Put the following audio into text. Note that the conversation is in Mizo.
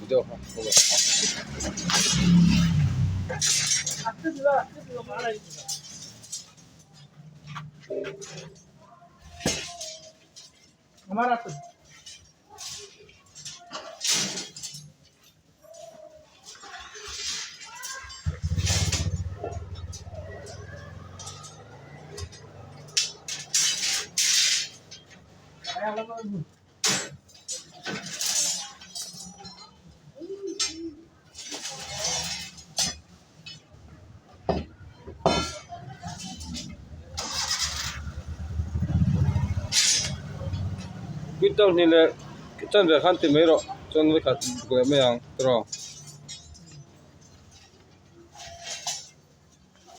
Video kha Quintal hnih leh chanve khan ti mai rawh chuan vawikhat buk leh mai ang tiraw.